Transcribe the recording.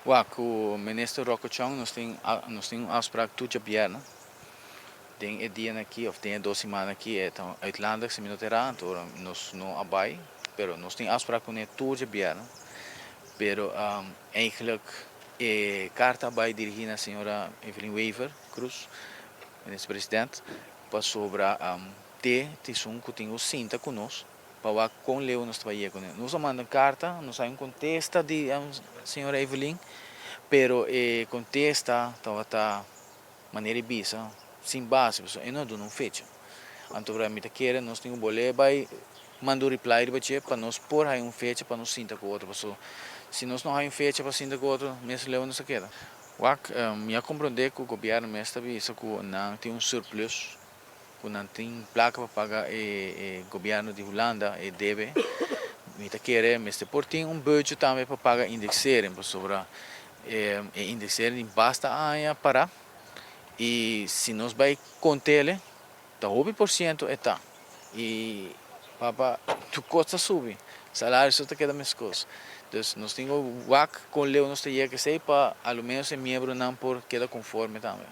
Wak, ku minister Rocco Chong nos tin un afspraak tur djabièrnè. Den e dia aki, òf den 2 siman aki, e ta uitlandig, si mi no ta era, anto nos no a bai, pero nos tin afspraak kuné tur djabièrnè. Pero eigenlijk e karta a bai dirigí na señora Evelyn Wever Croes, minister president, pasobra te esun ku tin ku sinta ku nos, pa wak kon leu nos ta bai kuné. Nos a manda karta, nos a haña un kontesta di señora Evelyn, pero e kontesta tabata manera bisa, sin base, e no a duna un fecha. Anto mi ta kere nos tin ku bolbe bai manda un reply riba dje pa nos por haña un fecha pa nos sinta ku otro. So, si nos no haña un fecha pa sinta ku otro, mes leu nos keda. Wak, mi a komprondé ku gobièrnu mes ta bisa ku nan tin un surplus, ku nan tin plaka pa paga e gobièrnu di Hulanda e debe. Mi ta kere mester por tin un budget tambe pa paga indexering, pasobra e indexering basta aña para i si nos bai kont'é, ta hopi por siento e ta. I papa, tur kos ta subi, salario so ta keda meskos. Dus nos tin wak kon leu nos ta yega esei pa alo menos e miembronan por keda konforme tambe.